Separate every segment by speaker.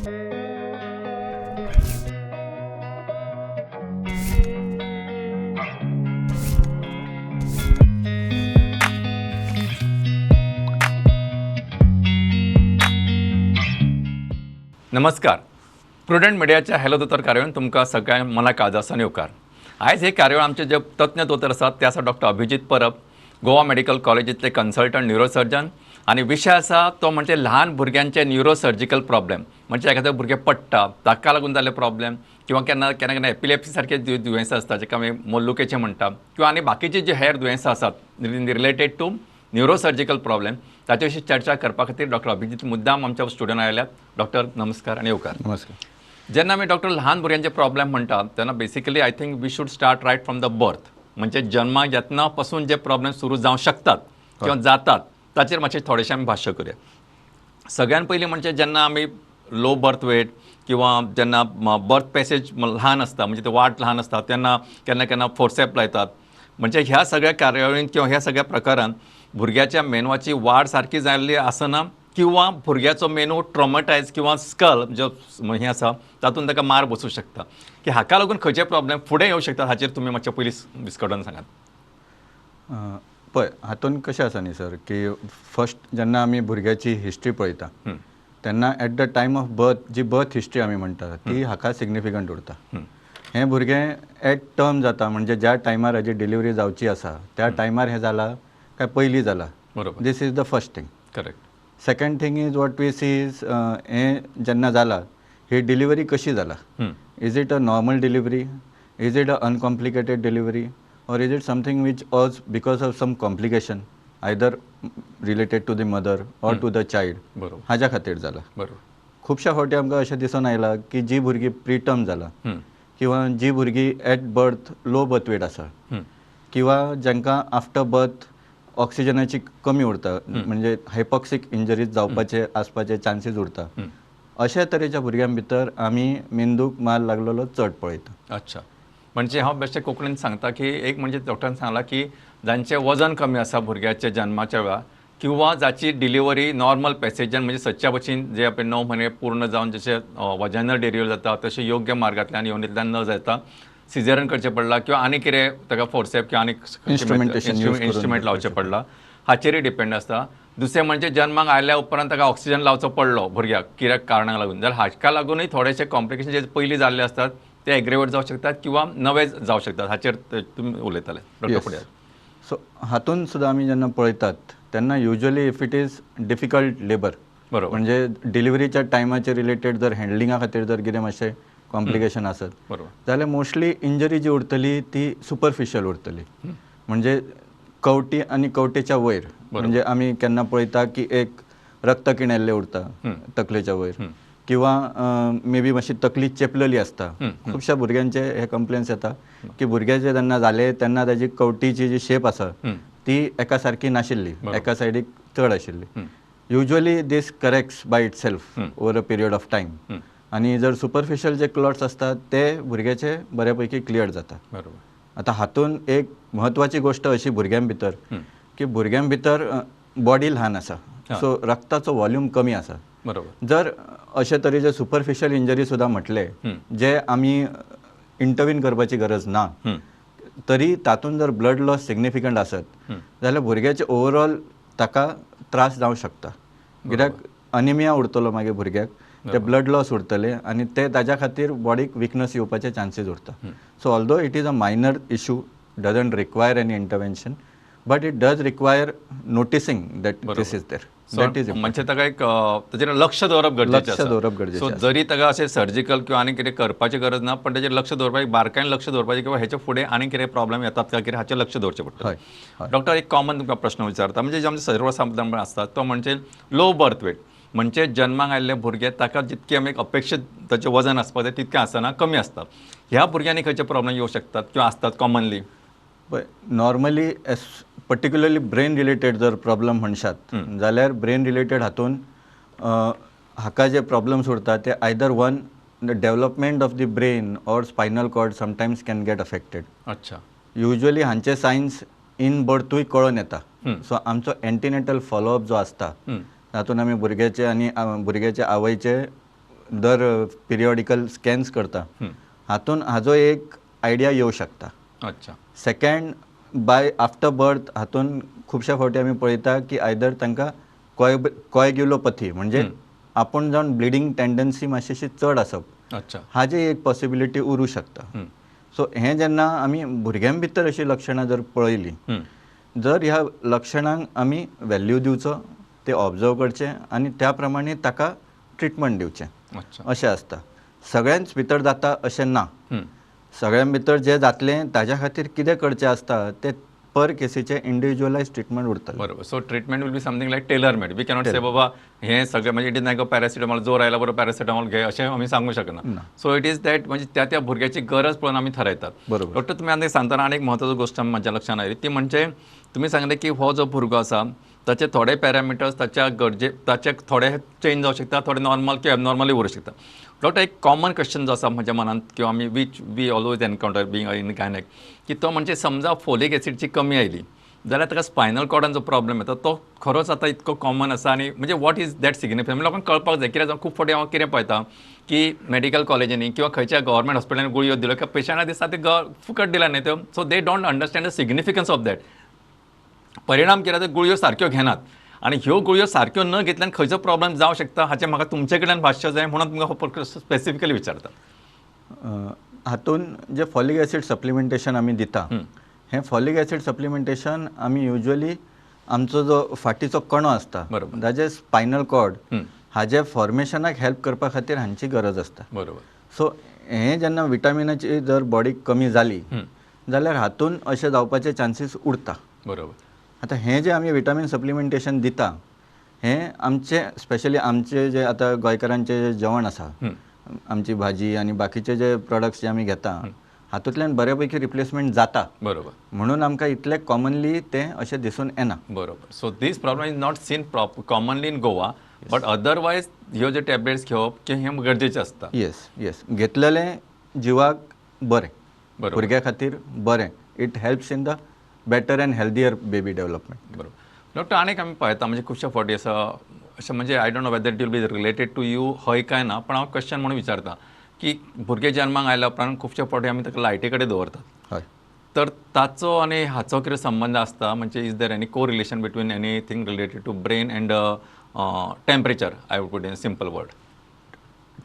Speaker 1: नमस्कार. प्रुडंट मिडियाच्या हॅलो दोतोर कार्यावळीन तुमकां सगळ्यांक मना काळजासान येवकार. आयज हे कार्यावळ आमचे जे तज्ञ दोतोर आसात ते आसा डॉक्टर अभिजीत परब, गोवा मेडिकल कॉलेजींतले कन्सल्टंट न्युरोसर्जन आनी विशय आसा तो म्हणजे ल्हान भुरग्यांचे न्युरोसर्जिकल प्रॉब्लेम. म्हणजे एखादें भुरगें पडटा ताका लागून जाल्ले प्रॉब्लेम किंवा केन्ना केन्ना केन्ना एपिलेप्सी सारखे दुयेंसां आसता जेका आमी मोल्लुकेचें म्हणटा किंवा आनी बाकीचे जे हेर दुयेंसां आसात रिलेटेड टू न्युरोसर्जिकल प्रॉब्लेम, ताचे विशीं चर्चा करपा खातीर डॉक्टर अभिजीत मुद्दाम आमच्या स्टुडियोन आयल्यात. डॉक्टर नमस्कार आनी येवकार.
Speaker 2: नमस्कार.
Speaker 1: जेन्ना आमी डॉक्टर ल्हान भुरग्यांचे प्रॉब्लेम म्हणटा तेन्ना basically I think we should start right from the birth. म्हणजे जन्माक येतना पासून जे प्रॉब्लेम सुरू जावं शकतात किंवा जातात ताचेर मातशें थोडेशें आमी भाश्य करुया. सगळ्यान पयलीं म्हणजे जेन्ना आमी लो बर्थ वेट किंवा जेन्ना बर्थ पॅसेज ल्हान आसता, म्हणजे ते वाट ल्हान आसता, तेन्ना केन्ना केन्ना फोर्सेप लायतात. म्हणजे ह्या सगळ्या कार्यावळीन किंवा ह्या सगळ्या प्रकारान भुरग्याच्या मेंदवाची वाड सारकी जाल्ली आसना किंवा भुरग्याचो मेंदू ट्रॉमटायज किंवा स्कल जो हें आसा तातूंत ताका मार बसूं शकता की हाका लागून खंयचे प्रॉब्लेम फुडें येवं शकतात हाचेर तुमी मातशें पयलीं विस्कटून सांगात.
Speaker 2: पळय, हातून कशें आसा न्ही सर, की फर्स्ट जेन्ना आमी भुरग्याची हिस्ट्री पळयता तेन्ना at the time of birth G birth history आमी म्हणटा ती हाका सिग्निफिकंट उरता. हें भुरगें एट टर्म जाता, म्हणजे ज्या टायमार हाजी डिलिवरी जावची आसा त्या टायमार हें जालां काय पयलीं जालां.
Speaker 1: बरोबर.
Speaker 2: This is the first thing.
Speaker 1: Correct.
Speaker 2: Second thing is what we see is हें जेन्ना जाला ही डिलिवरी कशी जाला, is it a normal delivery, is it a uncomplicated delivery, or is it something which was because of some complication either related to the mother or to the child.
Speaker 1: बरोबर.
Speaker 2: हाज्या खातीर जाला.
Speaker 1: बरोबर.
Speaker 2: खुबश्या फावटी आमकां अशें दिसून आयलां की जी भुरगीं प्रिटर्म जाला किंवा जी भुरगीं at birth low birth weight आसा किंवा जांकां आफ्टर बर्थ ऑक्सिजनाची कमी उरता, म्हणजे हायपॉक्सीक इंजरीज जावपाचे आसपाचे चान्सीस उरता, अशा तरेच्या भुरग्यां भितर आमी मेंदूक मार लागलेलो चड पळयता.
Speaker 1: अच्छा, म्हणजे हांव बेश्टें कोंकणीन सांगता की एक म्हणजे डॉक्टरान सांगलां की जांचें वजन कमी आसा भुरग्याच्या जन्माच्या वेळार किंवा जाची डिलिव्हरी नॉर्मल पॅसेजान म्हणजे सदच्या भशेन जे आपले 9 म्हयने पूर्ण जावन जशें वजायनल डिलिव्हरी जाता तशें योग्य मार्गांतल्यान योनींतल्यान न जाता सिजेरियन करचें पडलां किंवा आनी कितें ताका फोर्सेप किंवा आनी
Speaker 2: Instrumentation use करून
Speaker 1: इन्स्ट्रुमेंट लावचें पडलां हाचेरूय डिपेंड आसता. दुसरें म्हणजे जन्माक आयल्या उपरांत ताका ऑक्सिजन लावचो पडलो भुरग्याक कित्याक कारणाक लागून जाल्यार हाका लागूनय थोडेशे कॉम्प्लिकेशन जे पयलीं जाल्ले आसतात ते एग्रेवेट जावं शकतात किंवा नवे जावं शकतात हाचेर तुमी उलयताले डॉक्टर फुडें.
Speaker 2: सो हातून सुद्दां आमी जेन्ना पळयतात तेन्ना usually if it is difficult labour,
Speaker 1: बरोबर,
Speaker 2: म्हणजे डिलिव्हरीच्या टायमाचे रिलेटेड जर हँडलिंगा खातीर जर कितें मातशें कॉम्प्लिकेशन आसत
Speaker 1: बरोबर,
Speaker 2: जाल्यार मोस्टली इंजरी जी उरतली ती सुपरफिशियल उरतली, म्हणजे कवटी आनी कवटेच्या वयर. म्हणजे आमी केन्ना पळयता की एक रक्त किणेल्लें उरता तकलेच्या वयर किंवा मे बी मातशी तकली चेपलेली आसता. खुबश्या भुरग्यांचे हे कंप्लेन्स येता की भुरग्याचे जेन्ना जाले तेन्ना ताजी कवटीची जी शेप आसा ती एका सारकी नाशिल्ली, एका सायडीक चड आशिल्ली. Usually this corrects by itself over a period of time आनी जर सुपरफिशियल जे क्लॉट्स आसतात ते भुरग्याचे बऱ्या पैकी क्लियर जाता.
Speaker 1: बरोबर.
Speaker 2: आतां हातून एक म्हत्वाची गोश्ट अशी भुरग्यां भितर की भुरग्यां भितर बॉडी ल्हान आसा, सो रक्ताचो वॉल्यूम कमी आसा.
Speaker 1: बरोबर.
Speaker 2: जर अशे तरेचे सुपरफिशियल इंजरी सुद्दां म्हटले जे आमी इंटरवीन करपाची गरज ना तरी तातूंत जर ब्लड लॉस सिग्निफिकंट आसत जाल्यार भुरग्याचे ओवरऑल ताका त्रास जावं शकता. कित्याक अनिमिया उरतलो मागीर भुरग्याक, ते ब्लड लॉस उरतले आनी ते ताज्या खातीर बॉडीक विकनस येवपाचे चान्सीस उरता. So although it is a minor issue, doesn't require any intervention, but it does require noticing that this is there. That is
Speaker 1: म्हणजे ताका एक ताचेर लक्ष दवरप गरजेचें,
Speaker 2: लक्ष दवरप गरजेचें.
Speaker 1: सो जरी ताका अशें सर्जिकल किंवा आनी कितें करपाची गरज ना पण ताचेर लक्ष दवरपाचें, बारकायेन लक्ष दवरपाचें किंवा हेच्या फुडें आनी कितें प्रॉब्लेम येतात काय कितें हाचेर लक्ष दवरचें पडटा. डॉक्टर एक कॉमन तुमकां प्रश्न विचारता, म्हणजे जे आमचे सर्वसाधारण आसता तो म्हणजे लो बर्थ वेट, म्हणजे जन्माक आयिल्लें भुरगें ताका जितकें आमी अपेक्षीत ताचें वजन आसपाक जाय तितकें आसना, कमी आसता. ह्या भुरग्यांनी खंयचे प्रॉब्लेम येवं शकतात किंवा आसतात कॉमनली?
Speaker 2: पळय, normally as particularly brain related जर प्रॉब्लम म्हणशात जाल्यार ब्रेन रिलेटेड हातून हाका जे प्रॉब्लम्स उरता ते either one the development of the brain or spinal cord sometimes can get affected.
Speaker 1: अच्छा.
Speaker 2: युजली हांचे सायन्स इन बर्थूय कळोन येता. सो आमचो एंटीनेटल फॉलोअप जो आसता तातूंत आमी भुरग्याचे आनी भुरग्याचे आवयचे दर पिरियॉडिकल स्कॅन्स करता हातून हाजो एक आयडिया येवं शकता.
Speaker 1: अच्छा.
Speaker 2: सेकंड, बाय आफ्टर बर्थ हातून खुबश्या फावटी आमी पळयता की आयदर तांकां कॉयग्युलोपथी म्हणजे आपूण जावन ब्लिडींग टेंडन्सी मातशीशी चड आसप, हाजी एक पॉसिबिलिटी उरूं शकता. सो हें जेन्ना आमी भुरग्यां भितर अशीं लक्षणां जर पळयलीं, जर ह्या लक्षणांक आमी वेल्यू दिवचो, ते ऑब्जर्व करचे आनी त्या प्रमाणे ताका ट्रिटमेंट दिवचें, अशें आसता. सगळ्यांच भितर जाता अशें ना, सगळ्यां भितर जें जातलें ताज्या खातीर कितें करचें आसता तें पर केसीचें इंडिविज्युअलायज ट्रिटमेंट उरतलें.
Speaker 1: बरोबर. So treatment will be something like tailor made. We cannot say बाबा हें सगळें म्हणजे it is like paracetamol, जोर आयला बरोबर पॅरासिटामॉल घे अशें आमी सांगू शकना. सो it is that म्हणजे त्या त्या भुरग्याची गरज पळोवन आमी थारायतात.
Speaker 2: बरोबर.
Speaker 1: डॉक्टर, तुमी आनी सांगतना आनी एक म्हत्वाची गोश्ट म्हज्या लक्षांत आयली ती म्हणजे तुमी सांगलें की हो जो भुरगो आसा ताचे थोडे पॅरामिटर्स ताच्या गरजे ताचे थोडे चेंज जावं शकता, थोडे नॉर्मल किंवा एबनॉर्मली उरूं शकता. डॉक्टर, एक कॉमन क्वेश्चन जो आसा म्हज्या मनांत किंवा आमी which we always encounter being in gynaec की तो म्हणजे समजा फोलिक एसिडची कमी आयली जाल्यार ताका स्पायनल कॉर्डान जो प्रॉब्लम येता तो खरोच आतां इतको कॉमन आसा आनी म्हणजे what is that significance लोकांक कळपाक जाय. कित्याक खूब फावटी हांव कितें पळयता की मेडिकल कॉलेजींनी किंवा खंयच्या गव्हर्मेंट हॉस्पिटलांनी गुळयो दिल्यो किंवा पेशंटाक दिसता ते फुकट दिला न्ही त्यो, so they don't understand the significance of that. परिणाम कितें जाता, गुळयो सारक्यो घेनात आनी ह्यो गुळयो सारक्यो न घेतल्यान खंयचो प्रॉब्लम जावं शकता हाचें म्हाका तुमचे कडल्यान भाश्य जाय म्हणून तुमकां हो प्रश्न स्पेसिफिकली विचारता.
Speaker 2: हातून जे फॉलिक एसीड सप्लिमेंटेशन आमी दिता, हें फॉलिक एसीड सप्लिमेंटेशन आमी युज्वली आमचो जो फाटीचो कणो आसता ताजे स्पायनल कॉर्ड हाजे फॉर्मेशनाक हेल्प करपा खातीर हांची गरज आसता.
Speaker 1: बरोबर.
Speaker 2: सो हें जेन्ना विटामिनाची जर बॉडीक कमी जाली जाल्यार हातून अशें जावपाचे चान्सीस उरता.
Speaker 1: बरोबर.
Speaker 2: आतां हें जें आमी विटामीन सप्लिमेंटेशन दिता हें आमचें स्पेशली आमचें जें आतां गोंयकारांचें जें जेवण आसा, आमची भाजी आनी बाकीचे जे प्रोडक्ट्स जे आमी घेता हातूंतल्यान बऱ्या पैकी रिप्लेसमेंट जाता.
Speaker 1: बरोबर.
Speaker 2: म्हणून आमकां इतलें कॉमनली तें अशें दिसून येना.
Speaker 1: बरोबर. So this problem is not seen commonly in Goa, but otherwise ह्यो जे टॅबलेट्स घेवप की हें गरजेचें आसता.
Speaker 2: येस येस, घेतलेलें जिवाक बरें, भुरग्या खातीर बरें, it helps in the better and healthier baby development.
Speaker 1: बरोबर. डॉक्टर, आनीक आमी पळयता म्हणजे खुबशे फावटी आसा अशें म्हणजे I don't know whether it will be related to you हय काय ना, पण हांव क्वेश्चन म्हणून विचारता की भुरगें जन्माक आयल्या उपरांत खुबशे फावटी आमी ताका लायटी कडेन दवरतात,
Speaker 2: हय,
Speaker 1: तर ताचो आनी हाचो कितें संबंद आसता? म्हणजे is there any correlation between anything related to brain and temperature? I would put in simple word.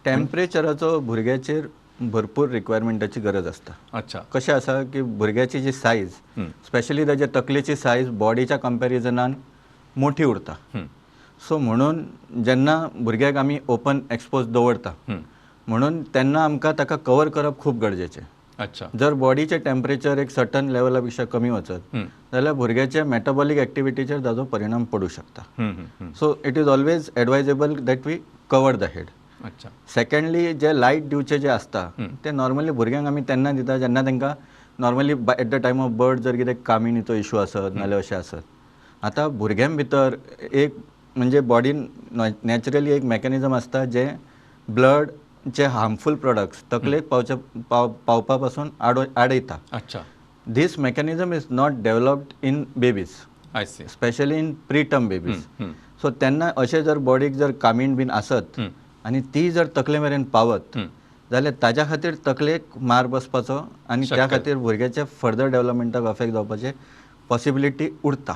Speaker 2: टेम्परेचराचो भुरग्याचेर भरपूर रिक्वायरमेंटाची गरज आसता.
Speaker 1: अच्छा.
Speaker 2: कशें आसा की भुरग्याची जी सायज, स्पेशली ताच्या तकलेची सायज बॉडीच्या कंपॅरिजनान मोठी उरता. सो म्हणून जेन्ना भुरग्याक आमी ओपन एक्सपोज दवरता म्हणून तेन्ना आमकां ताका कवर करप खूब गरजेचें.
Speaker 1: अच्छा.
Speaker 2: जर बॉडीचें टेम्परेचर एक सर्टन लेवला पेक्षा कमी वचत जाल्यार भुरग्याच्या मेटाबॉलीक एक्टिविटीचेर ताजो परिणाम पडूं शकता. So it is always advisable that we cover the head.
Speaker 1: अच्छा.
Speaker 2: सेकंडली, जे लायट दिवचे जे आसता ते नॉर्मली भुरग्यांक आमी तेन्ना दिता जेन्ना तांकां normally at the time of birth जर कितें कामिणीचो इशू आसत नाल्यार अशें आसत. आतां भुरग्यां भितर एक म्हणजे बॉडीन नॅचरली एक मॅकॅनिजम आसता जें ब्लड जे हार्मफूल प्रोडक्ट्स तकलेक पावचे पावपा पासून आडयता.
Speaker 1: अच्छा.
Speaker 2: This mechanism is not developed in babies,
Speaker 1: I see,
Speaker 2: specially in preterm babies. So तेन्ना अशें जर बॉडीक जर कामीण बीन आसत आनी ती जर तकले मेरेन पावत जाल्यार ताज्या खातीर तकलेक मार बसपाचो आनी त्या खातीर भुरग्याच्या फर्दर डेव्हलपमेंटाक अफेक्ट जावपाचे पॉसिबिलिटी उरता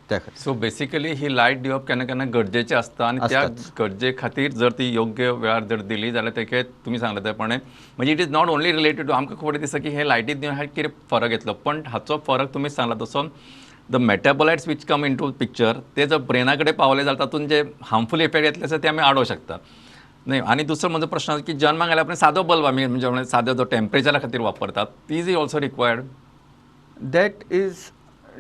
Speaker 2: त्या खातीर.
Speaker 1: सो बेसिकली ही लायट दिवप केन्ना केन्ना गरजेचें आसता आनी त्या गरजे खातीर जर ती योग्य वेळार जर दिली जाल्यार तेके तुमी सांगले त्या प्रमाणे म्हणजे it is not only related to आमकां खबर दिसता की हे लायटीत दिवन हा कितें फरक येतलो, पण हाचो फरक तुमी सांगला तसो the metabolites which come into picture ते जर ब्रेना कडेन पावले जाल्यार तातूंत जे हार्मफूल इफेक्ट येतले आसा ते आमी आडोवंक शकता न्ही. आनी दुसरो म्हजो प्रश्न आसा की जन्माक आयल्या उपरांत सादो बल्ब आमी म्हणजे सादो जो टेम्परेचरा खातीर वापरतात is is also required?
Speaker 2: That is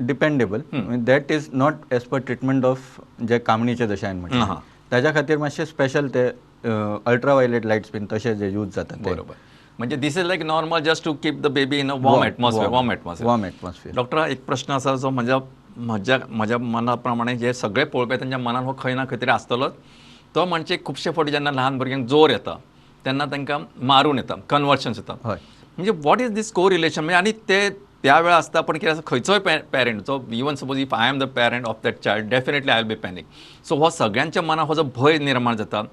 Speaker 2: dependable, that is not as per treatment of जे कामणीचे जशें हांवें म्हटलें ताज्या खातीर मातशें स्पेशल ते अल्ट्रा वायलेट लायट्स बीन तशे जे यूज जातात.
Speaker 1: बरोबर. म्हणजे this is like normal just to keep the baby in a warm atmosphere. Warm atmosphere.
Speaker 2: Warm atmosphere.
Speaker 1: Doctor, एक प्रश्न आसा जो म्हज्या म्हज्या म्हज्या मना प्रमाणे जे सगळे पळोवपी तांच्या मनान हो खंय ना खंय तरी आसतलोच. तो म्हणजे खुबशे फावटी जेन्ना ल्हान भुरग्यांक जोर येता तेन्ना तांकां मारून येता, कन्वर्शन्स येता. म्हणजे what is this correlation? म्हणजे आनी ते त्या वेळार आसता, पण कितें आसा खंयचोय पेरंट जो even suppose if I am the parent of that child definitely I will be panic. So हो सगळ्यांच्या मनात हो जो भंय निर्माण जाता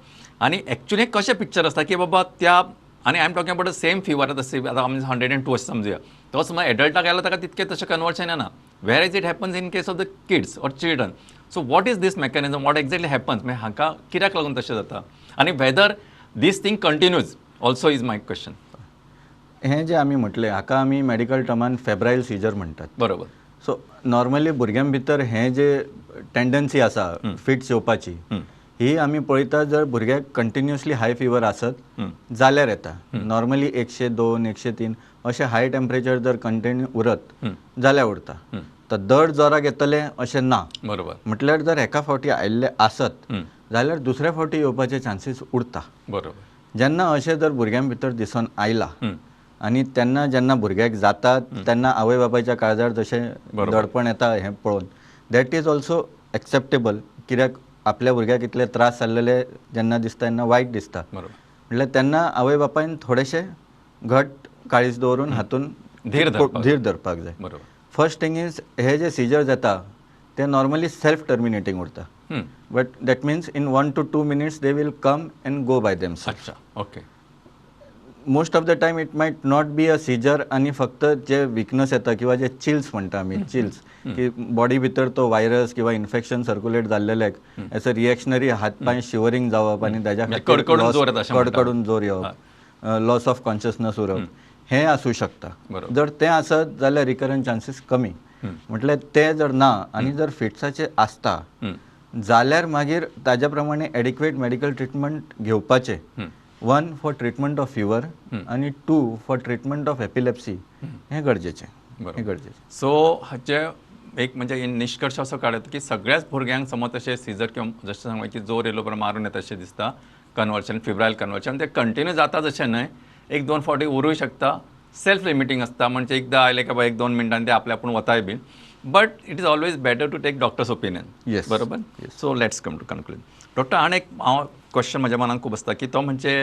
Speaker 1: आनी एक्चुली कशें पिक्चर आसता की बाबा त्या आनी I am talking about the same fever. आतां सेम आतां आमी 102 अशें समजुया, तो समज एडल्टाक आयलो ताका तितकें तशें कन्वर्शन येना, whereas it happens in case of the kids or children. So what is this mechanism? What exactly happens? मागीर हांकां कित्याक लागून तशें जाता आनी whether this thing continues also is my question.
Speaker 2: हें जें आमी म्हटलें हाका आमी मेडिकल टर्मान फेब्रायल सिजर म्हणटात. सो नॉर्मली भुरग्यां भितर हें जे टेंडन्सी आसा फिट्स येवपाची, ही आमी पळयता जर भुरग्याक कंटिन्युअसली हाय फिवर आसत जाल्यार येता. नॉर्मली 102, 103 अशें हाय टेम्परेचर जर कंटिन्यू उरत जाल्यार उरता. तर दर जोराक येतलें अशें ना. म्हटल्यार जर एका फावटी आयिल्लें आसत जाल्यार दुसऱ्या फावटी येवपाचे चान्सीस उरता. जेन्ना अशें जर भुरग्यां भितर दिसून आयला आनी तेन्ना जेन्ना भुरग्याक जाता तेन्ना आवय बापायच्या काळजार जशें दडपण येता हें पळोवन that is also acceptable, कित्याक आपल्या भुरग्याक इतले त्रास जाल्लेले जेन्ना दिसता तेन्ना वायट दिसता. म्हटल्यार तेन्ना आवय बापायन थोडेशें घट काळीज दवरून हातून धीर धरपाक जाय. फर्स्ट थिंग is हे जे सिजर जाता ते नॉर्मली सेल्फ टर्मिनेटींग उरता, but that means in 1 to 2 minutes they will come and go by themselves.
Speaker 1: Okay.
Speaker 2: Most of the time it might not be a seizure आनी फक्त जे विकनस येता किंवा जे chills म्हणटा आमी, चिल्स की बॉडी भितर तो व्हायरस किंवा इन्फेक्शन सर्क्युलेट जाल्लेल्याक एज अ रिएक्शनरी हात पांय शिवरींग जावप आनी ताज्या खातीर कडकडून जोर येवप, लॉस ऑफ कॉन्शियसनस उरप, हें आसूं शकता. जर तें आसत जाल्यार रिकरंट चान्सीस कमी. म्हटल्यार तें जर ना आनी जर फिट्साचें आसता जाल्यार मागीर ताज्या प्रमाणे एडिक्वेट मेडिकल ट्रिटमेंट घेवपाचें. 1 for treatment of fever आनी 2 फॉर ट्रिटमेंट ऑफ एपिलेप्सी, हें गरजेचें. हें गरजेचें.
Speaker 1: सो हाचे एक म्हणजे निश्कर्श असो काडत की सगळ्याच भुरग्यांक समज तशें सिजर किंवा जशें सांगलें की जोर येयलो उपरांत मारून येता अशें दिसता, कन्वर्शन, फिब्रायल कन्वर्शन, ते कंटिन्यू जाता तशें न्हय, 1-2 फावटी उरूय शकता, सेल्फ लिमिटींग आसता, म्हणजे एकदां आयलें काय बाबा 1-2 मिनटान ते आपले आपूण वताय बीन, but it is always better to take doctor's opinion. बरोबर. So let's come to conclude. Doctor, आनी एक हांव क्वेश्चन म्हज्या मनान खूब आसता की तो म्हणजे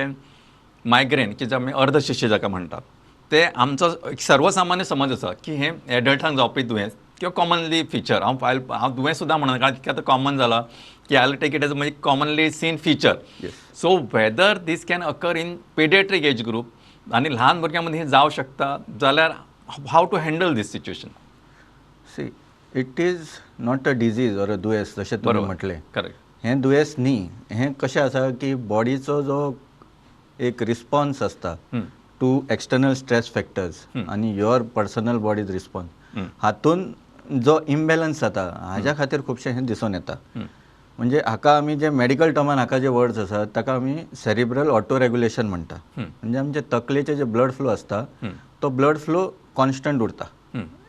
Speaker 1: मायग्रेन की जे आमी अर्धशिशी जाका म्हणटात, ते आमचो एक सर्वसामान्य समज आसा की हें एडल्टांक जावपी दुयेंस किंवा कॉमनली फिचर, हांव दुयेंस सुद्दां म्हणना कारण तितकें आतां कॉमन जाला की I take it as म्हणजे commonly seen feature. So whether this can occur in paediatric age group आनी ल्हान भुरग्यां मदीं हें जावं शकता जाल्यार how to handle this situation?
Speaker 2: See, it is not a disease or a दुयेंस जशें तुमी म्हटलें.
Speaker 1: करेक्ट.
Speaker 2: हें दुयेंस न्ही, हें कशें आसा की बॉडीचो जो एक रिस्पॉन्स आसता टू एक्सटर्नल स्ट्रेस फॅक्टर्स आनी your personal bodies response, हातून जो इम्बॅलन्स जाता हाज्या खातीर खुबशें हें दिसून येता. म्हणजे हाका आमी जे मेडिकल टर्मान हाका जे वर्ड्स आसात ताका आमी सेरिब्रल ऑटो रेग्युलेशन म्हणटा. म्हणजे आमचे तकलेचे जे ब्लड फ्लो आसता तो ब्लड फ्लो कॉन्स्टंट उरता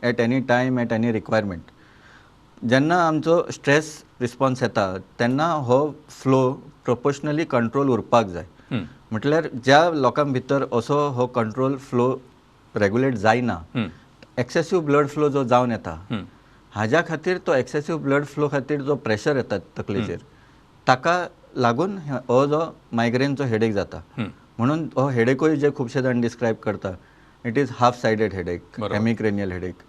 Speaker 2: at any time at any requirement. जेन्ना आमचो स्ट्रेस रिस्पॉन्स येता तेन्ना हो फ्लो प्रोपोर्शनली कंट्रोल उरपाक जाय. म्हटल्यार ज्या लोकां भितर असो हो कंट्रोल फ्लो रेगुलेट जायना, एक्सेसीव ब्लड फ्लो जो जावन येता हाज्या खातीर तो एक्सेसीव ब्लड फ्लो खातीर जो प्रेशर येता तकलेचेर ताका लागून हो जो मायग्रेनचो हेडेक जाता. म्हणून हो हेडेकूय जे खुबशे जाण डिस्क्रायब करता, it is half sided headache, hemicranial headache,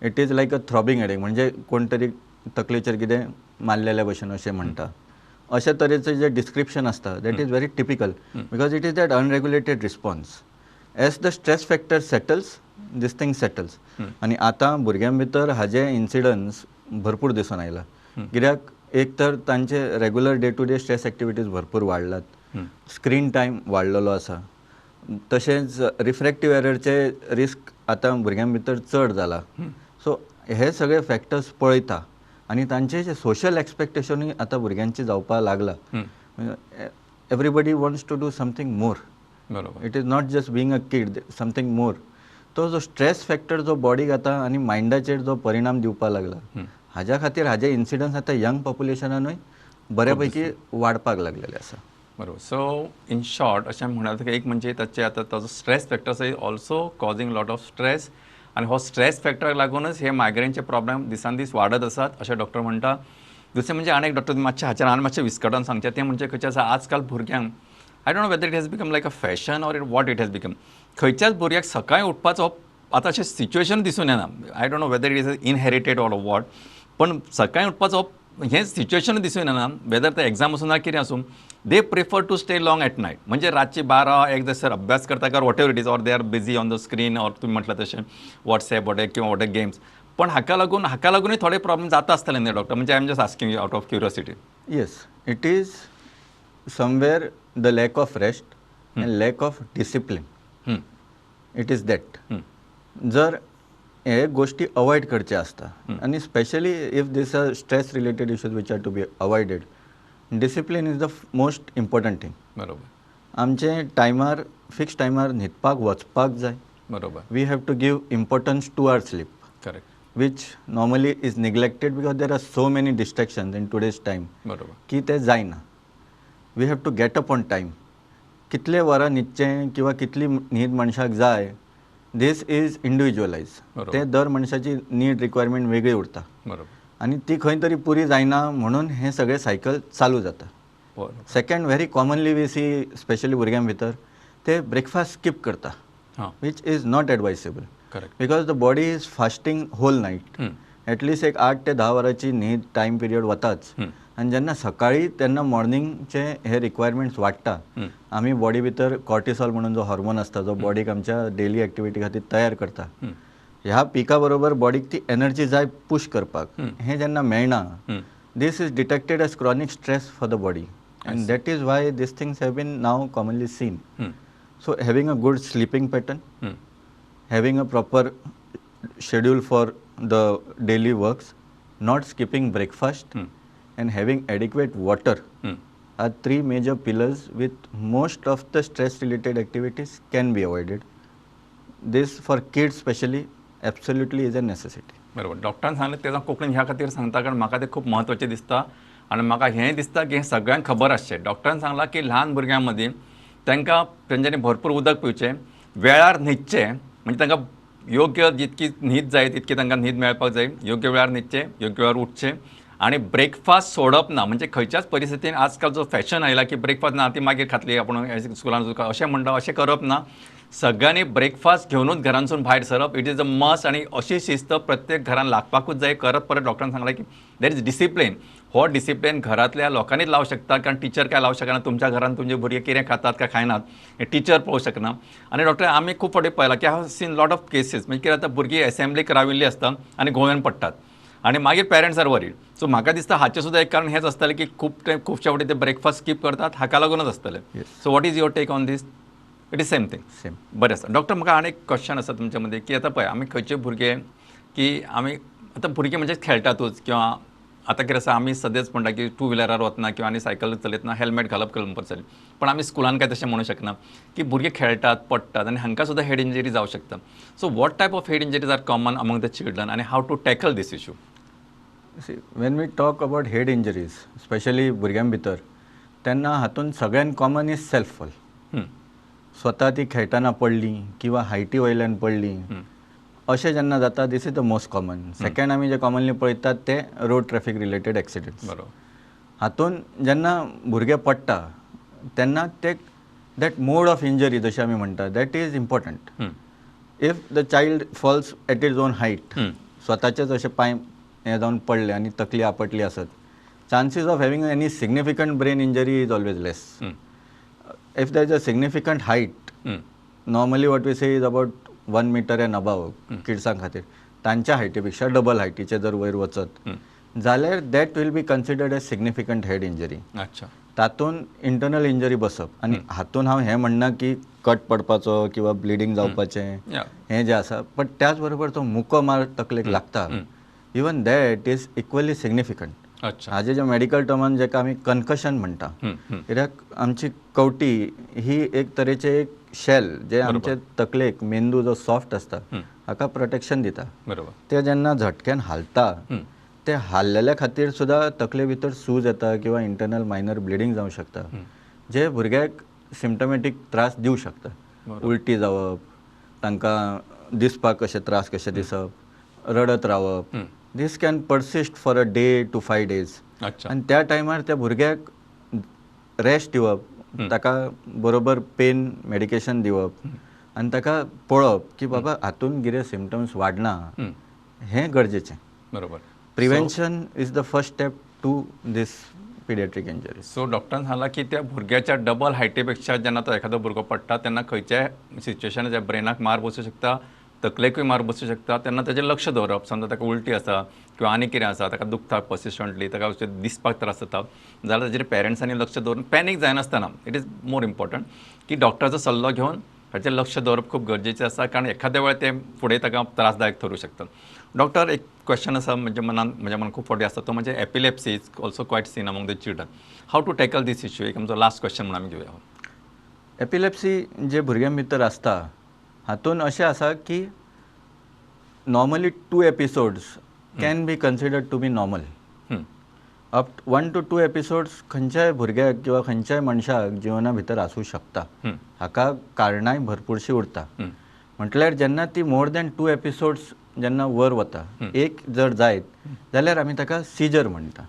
Speaker 2: it is like a throbbing headache, म्हणजे कोण तरी तकलेचेर कितें मारलेल्या भशेन अशें म्हणटा. अशे तरेचें जे डिस्क्रिप्शन आसता that is very typical because it is that unregulated response. As the stress factor settles this thing settles. आनी आतां भुरग्यां भितर हाजे इन्सिडन्स भरपूर दिसून आयला, कित्याक एक तर तांचे regular day to day stress activities भरपूर वाडलात, स्क्रीन टायम वाडलेलो आसा, तशेंच रिफ्रॅक्टीव एररचे रिस्क आतां भुरग्यां भितर चड जाला. सो हे सगळे फॅक्टर्स पळयता आनी तांचे जे सोशल एक्सपेक्टेशनूय आतां भुरग्यांचे जावपाक लागला. Everybody wants to do something more. It is not just being a kid, something more. तो जो स्ट्रेस फॅक्टर जो बॉडीक आतां आनी मायंडाचेर जो परिणाम दिवपाक लागला हाज्या खातीर हाजे इन्सिडन्स आतां यंग पॉप्युलेशनानूय बऱ्यापैकी वाडपाक लागलेले आसा.
Speaker 1: बरोबर. सो इन शॉर्ट अशें म्हणल्यार एक म्हणजे ताचे आतां ताजो स्ट्रेस फॅक्टर आसा also causing lot of stress आनी हो स्ट्रेस फॅक्टराक लागूनच हे मायग्रेनचे प्रॉब्लेम दिसान दीस वाडत आसात अशें डॉक्टर म्हणटा. दुसरें म्हणजे आनी एक डॉक्टर मातशें हाचेर आनी मातशें विस्कटावन सांगचें तें म्हणजे खंयचें आसा आजकाल भुरग्यांक I don't know whether it has become like a fashion or what it has become, खंयच्याच भुरग्याक सकाळीं उठपाचो आतां अशें सिच्युएशन दिसून येना. I don't know whether it is inherited or what, पण सकाळीं उठपाचो हें सिच्युएशन दिसून येना, वेदर ते एग्जाम आसूं ना कितें आसूं, they prefer to stay long at night. म्हणजे रातची 12-1 जासर अभ्यास करता काय whatever it is, or they are busy on the screen, or तुमी म्हटलें तशें वॉट्सॅप वॉट किंवा what games. पण हाका लागूनय थोडे प्रॉब्लेम जाता आसतले न्ही डॉक्टर? म्हणजे I am just asking you out of curiosity.
Speaker 2: Yes, it is somewhere the lack of rest and lack of discipline. It is that. जर हे गोष्टी अवॉयड करचे आसता आनी specially if this are stress related issues which are to be avoided, discipline is the most important thing. आमचे टायमार, fix टायमार न्हिदपाक वचपाक जाय. We have to give importance to our sleep, which normally is neglected because there are so many distractions in today's time की ते जायना. We have to get up on time. कितले वरां न्हिदचें किंवा कितली न्हीद मनशाक जाय, this is individualise. ते दर मनशाची नीड रिक्वायरमेंट वेगळी उरता आनी ती खंय तरी पुरी जायना म्हणून हें सगळें सायकल चालू जाता. Second, very commonly we see, specially भुरग्यां भितर ते ब्रेकफास्ट स्कीप करता, which is not advisable because the body is fasting whole night. At least एक 8 ते 10 वरांची न्हीद टायम पिरियड वताच आनी जेन्ना सकाळी तेन्ना मॉर्निंगचे हे रिक्वायरमेंट्स वाडटा. आमी बॉडी भितर कॉर्टिसॉल म्हणून जो हॉर्मोन आसता, जो बॉडीक आमच्या डेली एक्टिविटी खातीर तयार करता, ह्या पिका बरोबर बॉडीक ती एनर्जी जाय पुश करपाक. हें जेन्ना मेळना, this is detected as chronic stress for the body and that is why these things have been now commonly seen. So having a good sleeping pattern, having a proper schedule for the daily works, not skipping breakfast, and having adequate water are three major pillars with most of the stress related activities can be avoided. This for kids specially absolutely is a necessity.
Speaker 1: बरोबर, डॉक्टरान सांगलें तें हांव कोंकणीन ह्या खातीर सांगता कारण म्हाका तें खूब म्हत्वाचें दिसता आनी म्हाका हें दिसता की हें सगळ्यांक खबर आसचें. डॉक्टरान सांगलां की ल्हान भुरग्यां मदीं तांकां तेंच्यांनी भरपूर उदक पिवचें, वेळार न्हिदचें, म्हणजे तांकां योग्य जितकी न्हीद जाय तितकी तांकां न्हीद मेळपाक जाय, योग्य वेळार न्हिदचें, योग्य वेळार उठचें आनी ब्रेकफास्ट सोडप ना. म्हणजे खंयच्याच परिस्थितीन आजकाल जो फॅशन आयला की ब्रेकफास्ट ना, ती मागीर खातली आपूण स्कुलान अशें म्हणटा, अशें करप ना. सगळ्यांनी ब्रेकफास्ट घेवनूच घरांतसून भायर सरप, it is a must. आनी अशी शिस्त प्रत्येक घरान लागपाकूच जाय. करत परत डॉक्टरान सांगलें की there is discipline. हो डिसिप्लीन घरांतल्या लोकांनीच लावं शकता, कारण टिचर काय लावं शकना. तुमच्या घरान तुमचे भुरगे कितें खातात काय खायनात हें टिचर पळोवंक शकना. आनी डॉक्टर, आमी खूब फावटी पळयलां की I have seen lot of cases, म्हणजे कितें जाता, भुरगीं एसेंब्लीक राविल्लीं आसता आनी घुंवळेन पडटात आनी मागीर पेरंट्स are worried. सो म्हाका दिसता हाचें सुद्दां एक कारण हेंच आसतलें की खूब ते खुबशे फावटी ते ब्रेकफास्ट स्कीप करतात, हाका लागूनच आसतलें. So what is your take on this? It is same thing?
Speaker 2: Same.
Speaker 1: बरें आसा. डॉक्टर, म्हाका आनी एक क्वेश्चन आसा तुमच्या मदीं की आतां पळय, आमी खंयचे भुरगे की आमी आतां भुरगीं म्हणजे खेळटातूच किंवा आतां कितें आसा, आमी सद्याच म्हणटा की टू व्हिलरार वतना किंवा आनी सायकल चलयतना हेल्मेट घालप कंपल्सरी, पण आमी स्कुलान काय तशें म्हणू शकना की भुरगे खेळटात, पडटात आनी हांकां सुद्दां हेड इंजरी जावं शकता. So what type of head injuries are common among the children आनी how to tackle this issue?
Speaker 2: See, when we talk about head injuries, specially भुरग्यां भितर, तेन्ना हातूंत सगळ्यान कॉमन is self fall. स्वता ती खेळटना पडली किंवा हायटी वयल्यान पडली, अशें जेन्ना जाता, this is the most common. Second, आमी जे कॉमनली पळयतात ते रोड ट्रॅफिक रिलेटेड एक्सिडंट्स. हातून जेन्ना भुरगे पडटा तेन्ना ते that mode of injury जशें आमी म्हणटा, that is important. If the child falls at its own height, स्वताचेच अशे पांय हे जावन पडले आनी तकली आपटली आसत, chances of having any significant brain injury is always less. If there is a significant height, normally what we say is about 1 meter and above, किड्सां खातीर तांच्या हायटी पेक्षा डबल हायटीचे जर वयर वचत जाल्यार that will be considered as significant head injury. तातूंत internal injury बसप आनी हातून हांव हें म्हणना की कट पडपाचो किंवा ब्लिडींग जावपाचें हें जें आसा, बट त्याच बरोबर तो मुको मार तकलेक लागता, even that is equally significant. हाजे जे मेडिकल टर्मान जेका आमी कन्कशन म्हणटा, कित्याक आमची कवटी ही एक तरेचे एक शेल जे आमचे तकलेक, मेंदू जो सॉफ्ट आसता, हाका प्रोटेक्शन दिता. ते जेन्ना झटक्यान हालता, ते हाललेल्या खातीर सुद्दां तकले भितर सूज येता किंवा इंटरनल मायनर ब्लिडींग जावं शकता, जे भुरग्याक सिमटमॅटीक त्रास दिवं शकता. उलटी जावप, तांकां दिसपाक कशें त्रास कशें दिसप, रडत रावप, this can persist for a day to 5 days. आनी त्या टायमार त्या भुरग्याक रेस्ट दिवप, ताका बरोबर पेन मेडिकेशन दिवप आनी ताका पळोवप की बाबा हातून कितें सिमटम्स वाडना, हें गरजेचें.
Speaker 1: बरोबर
Speaker 2: Prevention is the first step to this pediatric injuries.
Speaker 1: So डॉक्टरान सांगला की त्या भुरग्याच्या डबल हायटीपेक्षा जेन्ना तो एखादो भुरगो पडटा तेन्ना खंयच्याय सिच्युएशनार ब्रेनाक मार बसूं शकता, तकलेकूय मार बसूं शकता. तेन्ना ताजेर लक्ष दवरप, समजा ताका उल्टी आसा किंवा आनी कितें आसा, ताका दुखता पर्सिस्टंटली, ताका दिसपाक त्रास जाता जाल्यार ताजेर पेरंट्सांनी लक्ष दवरून panic जायनासतना, it is more important की डॉक्टराचो सल्लो घेवन ताचेर लक्ष दवरप खूब गरजेचें आसा, कारण एखाद्या वेळार तें फुडें ताका त्रासदायक थरूं शकता. डॉक्टर, एक क्वेश्चन आसा म्हणजे मनान, म्हज्या मनान खूब फावटी आसता, तो म्हणजे epilepsy is also quite seen among the children. How to tackle this issue? एक आमचो लास्ट क्वेश्चन म्हणून आमी घेवया.
Speaker 2: एपिलेप्सी जे भुरग्यां भितर आसता हातून अशें आसा की normally 2 episodes can be considered to be normal. Up 1 to 2 episodes खंयच्याय भुरग्याक किंवा खंयच्याय मनशाक जिवना भितर आसूं शकता. हाका कारणांय भरपूरशीं उरता. म्हटल्यार जेन्ना ती मोर दॅन 2 एपिसोड्स जेन्ना वर वता, एक जर जायत जाल्यार आमी ताका सिजर म्हणटा.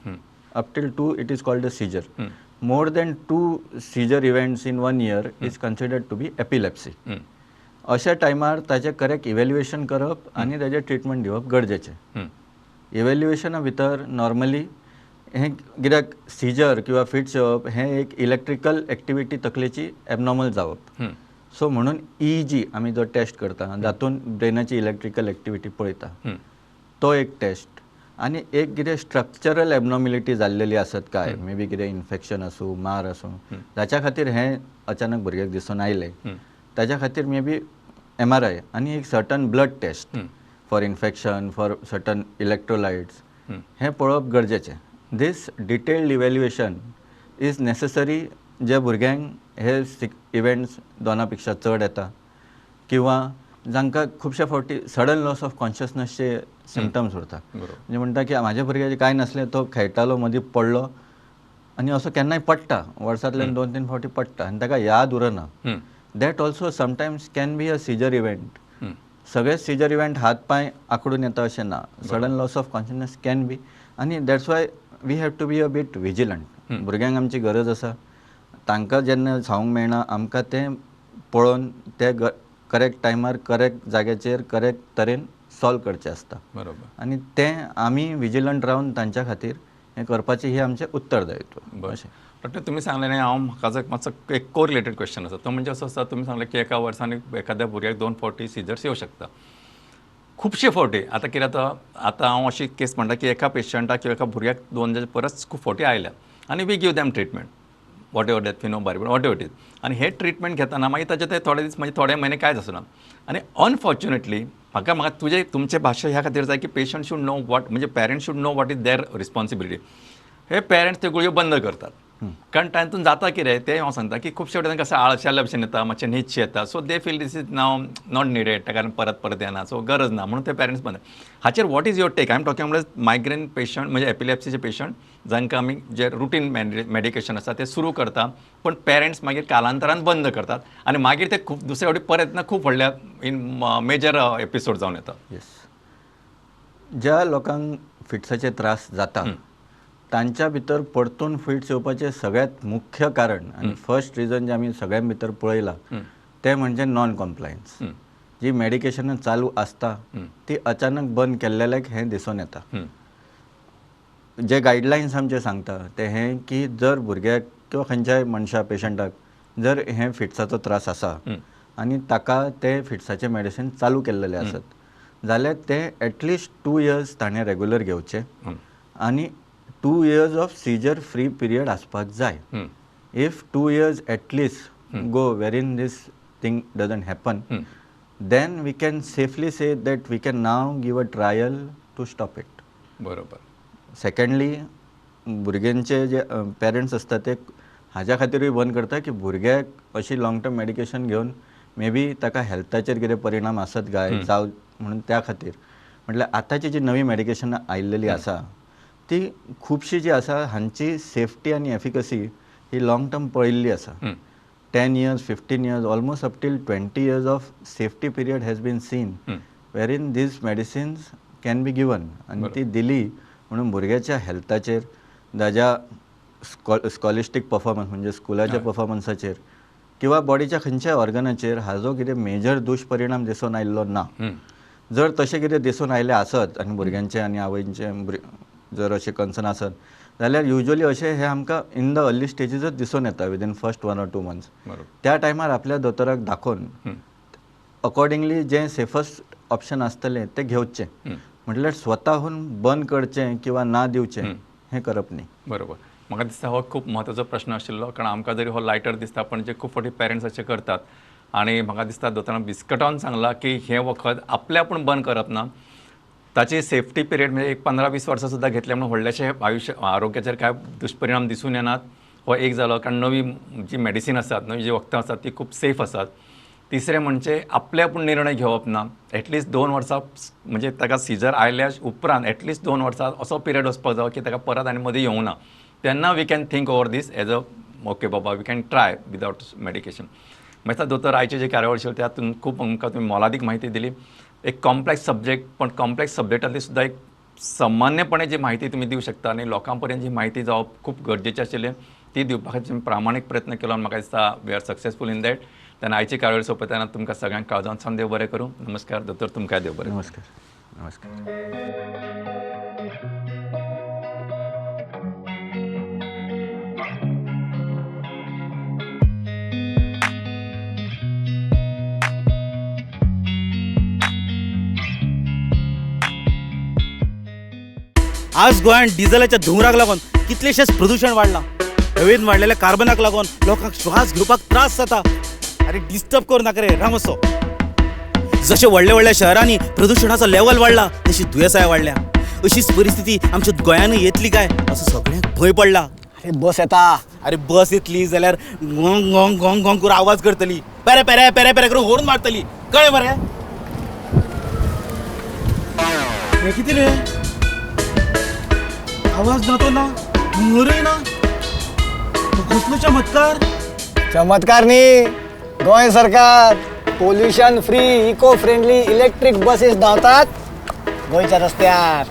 Speaker 2: Up till 2 it is called a seizure. More than 2 seizure events in 1 year is considered to be epilepsy. अशा टायमार ताचें करेक्ट इव्हॅल्युएशन करप आनी ताजें ट्रिटमेंट दिवप गरजेचें. इव्हॅल्युएशना भितर नॉर्मली हें कित्याक सिजर किंवा फिट्स येवप हें एक इलेक्ट्रिकल एक्टिविटी तकलेची एबनॉर्मल जावप. सो म्हणून ईईजी आमी जो टेस्ट करता जातून ब्रेनाची इलेक्ट्रिकल एक्टिविटी पळयता तो एक टेस्ट, आनी एक कितें स्ट्रक्चरल एबनॉर्मेलिटी जाल्लेली आसत काय, मे बी कितें इन्फेक्शन आसूं, मार आसूं, जाच्या खातीर हें अचानक भुरग्याक दिसून आयलें, ताच्या खातीर मे बी MRI आनी एक certain blood test for infection, for certain electrolytes हें पळोवप गरजेचें. This detailed evaluation is necessary जे भुरग्यांक हे इव्हेंट्स 2 पेक्षा चड येता किंवा जांकां खुबशे फावटी सडन लॉस ऑफ कॉन्शियसनसचे सिमटम्स उरता. म्हणजे म्हणटा की म्हाज्या भुरग्याचें कांय नासलें, तो खेळटालो, मदीं पडलो आनी असो केन्नाय पडटा, वर्सांतल्यान 2-3 फावटी पडटा आनी ताका याद उरना. That also sometimes can be a seizure event. सगळे सिजर इव्हेंट हात पांय आखडून येता अशें ना. Sudden loss of consciousness can be, आनी that's why we have to be a bit vigilant. भुरग्यांक आमची गरज आसा, तांकां जेन्ना सांगूंक मेळना आमकां तें पळोवन ते करेक्ट टायमार करेक्ट जाग्याचेर करेक्ट तरेन सॉल्व करचें आसता.
Speaker 1: बरोबर.
Speaker 2: आनी तें आमी विजिलंट रावन तांच्या खातीर हें करपाचें हें आमचें उत्तरदायित्व. अशें
Speaker 1: डॉक्टर तुमी सांगलें न्ही, हांव म्हाका मातसो एक कोरिलेटेड क्वेश्चन आसा, तो म्हणजे असो आसा, तुमी सांगलें की एका वर्सान एखाद्या भुरग्याक 2 फावटी सिजर्स येवं शकता. खुबशे फावटी आतां कितें जाता, आतां हांव अशी केस म्हणटा की एका पेशंटाक किंवा एका भुरग्याक 2 परस खूब फावटी आयल्या आनी we give them treatment, whatever that phenobarbital whatever it is, आनी हे ट्रिटमेंट घेतना मागीर ताचे ते थोडे दीस म्हणजे थोडे म्हयने कांयच आसना. आनी अनफॉर्च्युनेटली म्हाका म्हाका तुजे तुमचे भाशा ह्या खातीर जाय की पेशंट should know what, म्हणजे parents should know what is their responsibility. हे पेरंट्स त्यो गुळयो बंद करतात, कारण तातूंत जाता कितें तें हांव सांगता की खुबशे वटेन कसं आळशेल्या भशेन येता, मातशें न्हीदशी येता, so they feel this is now not needed, कारण परत परत येना, सो गरज ना म्हणून ते पेरंट्स बंद. हाचेर what is your take? I am talking about migraine patient, म्हणजे एपिलेप्सीचे पेशंट जांकां आमी जे रुटीन मेडिकेशन आसा तें सुरू करता, पण पेरंट्स मागीर कालांतरान बंद करतात आनी मागीर ते खूब दुसऱ्या फावटी परत येतना खूब व्हडल्या इन मेजर एपिसोड जावन येता.
Speaker 2: येस, ज्या लोकांक फिट्साचे त्रास जाता तांच्या भितर परतून फिट्स येवपाचें सगळ्यांत मुख्य कारण आनी फर्स्ट रिजन जें आमी सगळ्यां भितर पळयलां तें म्हणजे नॉन कॉम्प्लायन्स. जी मेडिकेशनां चालू आसता ती अचानक बंद केल्ल्याक हें दिसून येता. जे गायडलायन्स आमचे सांगता ते हें की जर भुरग्याक किंवा खंयच्याय मनशा पेशंटाक जर हें फिट्साचो त्रास आसा आनी ताका ते फिट्साचें मेडिसीन चालू केल्लेलें आसत जाल्यार तें एटलिस्ट 2 इयर्स ताणें रेगुलर घेवचें आनी 2 years of seizure free period आसपाक जाय. If 2 years at least go wherein this thing doesn't happen, then we can safely say that we can now give a trial to stop it.
Speaker 1: बरोबर.
Speaker 2: Secondly, भुरग्यांचे जे parents आसता ते हाज्या खातीरूय बंद करता की भुरग्याक अशी लॉंग टर्म मेडिकेशन घेवन मे बी ताका हेल्थाचेर कितें परिणाम आसत काय जावं म्हणून त्या खातीर. म्हटल्यार आतांची जी नवी मेडिकेशनां आयिल्लेली आसा ती खुबशी जी आसा हांची सेफ्टी आनी एफिकसी ही लॉंग टर्म पळयल्ली आसा. 10 years, 15 years, almost up till 20 years of safety period has been seen wherein these medicines can be given. आनी ती दिली म्हणून भुरग्याच्या हेल्थाचेर, ताज्या स्कॉलिस्टीक परफॉर्मन्स म्हणजे स्कुलाच्या परफॉर्मन्साचेर किंवा बॉडीच्या खंयच्याय ऑर्गनाचेर हाजो कितें मेजर दुश्परिणाम दिसून आयिल्लो ना. जर तशें कितें दिसून आयलें आसत आनी भुरग्यांचें आनी आवयचें जर अशें कन्सर्न आसत जाल्यार युजली अशें हें आमकां इन the early स्टेजीसच दिसून येता, within first 1 or 2 months. त्या टायमार आपल्या दोतोराक दाखोवन अकॉर्डिंगली जें सेफस्ट ऑप्शन आसतलें तें घेवचें. म्हटल्यार स्वताहून बंद करचें किंवा ना दिवचें हें करप न्ही.
Speaker 1: बरोबर. म्हाका दिसता हो खूब म्हत्वाचो प्रश्न आशिल्लो, कारण आमकां जरी हो लायटर दिसता, पण जे खूब फावटी पेरंट्स अशें करतात. आनी म्हाका दिसता दोतोरान बिस्कटावन सांगलां की हें वखद आपल्या आपूण बंद करप ना. ताची सेफ्टी पिरियड म्हणजे एक 15-20 वर्सां सुद्दां घेतले म्हणून व्हडलेशे आयुश्य आरोग्याचेर काय दुश्परिणाम दिसून येनात. हो एक जालो, कारण नवी जी मेडिसीन आसात, नवी जी वखदां आसात, ती खूब सेफ आसात. तिसरें म्हणजे आपले आपूण निर्णय घेवप ना. एटलिस्ट 2 वर्सां, म्हणजे ताका सिजर आयल्या उपरांत एटलिस्ट 2 वर्सां असो पिरियड वचपाक जायो की ताका परत आनी मदीं येवंक ना. तेन्ना we can think over this as a okay Baba, we can try without medication. मागीर दोतोर, आयचे जे कार्यावळ आशिल्ली त्यातून खूब आमकां तुमी मोलादीक म्हायती दिली. एक कॉम्प्लेक्स सब्जेक्ट, पण कॉम्प्लेक्स सब्जेक्टांतली सुद्दां एक सामान्यपणे जी म्हायती तुमी दिवं शकता आनी लोकां पर्यंत जी म्हायती जावप खूब गरजेचें आशिल्लें, ती दिवपा खातीर तुमी प्रामाणीक प्रयत्न केलो आनी म्हाका दिसता we are successful in that. तेन्ना आयची कार्यावळ सोंपयतना तुमकां सगळ्यांक काळजांत सावन देव बरें करूं. नमस्कार दोतोर, तुमकांय देव बरें करूं.
Speaker 2: नमस्कार, नमस्कार.
Speaker 3: आज गोंयांत डिझलाच्या धुंवराक लागून कितलेशेच प्रदूशण वाडलां. हवेन वाडलेल्या कार्बनाक लागून लोकांक श्वास घेवपाक त्रास जाता. अरे, डिस्टर्ब करूं नाका रे, रामसो. जशें व्हडल्या व्हडल्या शहरांनी प्रदुशणाचो लेवल वाडला, तशी दुयेंसाय वाडल्या. अशीच परिस्थिती आमच्या गोंयानूय येतली काय असो सगळ्यांक भंय पडला.
Speaker 4: अरे, बस येता.
Speaker 3: अरे, बस येतली जाल्यार गोंग गोंग गोंग गोंग करून आवाज करतली, पेरे पेरे पेरे पेरे करून होर्न मारतली, कळ्ळें मरे? हें कितें रे, आवाज ना तो ना, धुंवरय ना. हो कसलो चमत्कार!
Speaker 4: चमत्कार न्ही, गोंय सरकार pollution free, eco friendly electric buses धांवतात गोंयच्या रस्त्यार.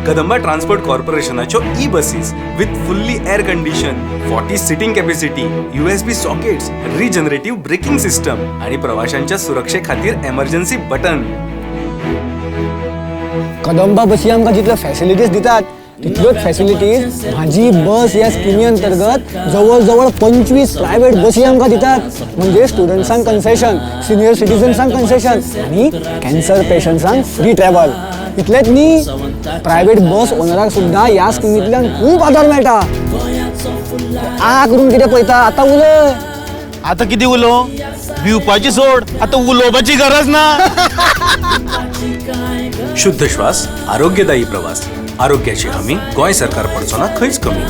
Speaker 5: कदंबा ट्रान्सपोर्ट कॉर्पोरेशनाच्यो e buses with fully air condition, 40 seating capacity, USB sockets, regenerative braking system आणि प्रवाशांच्या सुरक्षे खातीर एमर्जन्सी बटन.
Speaker 4: कदंबा बसी आमकां जितल्यो फॅसिलिटीज दितात, तितल्योच फॅसिलिटीज म्हाजी बस ह्या स्किमी अंतर्गत जवळ जवळ 25 प्रायव्हेट बसी आमकां दितात. म्हणजे स्टुडंट्सांक कन्सेशन, सिनियर सिटीजन्सांक कन्सेशन आनी कॅन्सर पेशंट्सांक फ्री ट्रॅव्हल. इतलेंच न्ही, प्रायव्हेट बस ओनराक सुद्दां ह्या स्किमींतल्यान खूब आदार मेळटा. आ करून कितें पळयता? आतां उलय.
Speaker 3: आता कितें उलोवं? भिवपाची सोड, आतां उलोवपाची गरज ना.
Speaker 5: शुद्ध श्वास, आरोग्यदायी प्रवास. आरोग्याची हमी, गोंय सरकार पडचो ना खंयच कमी.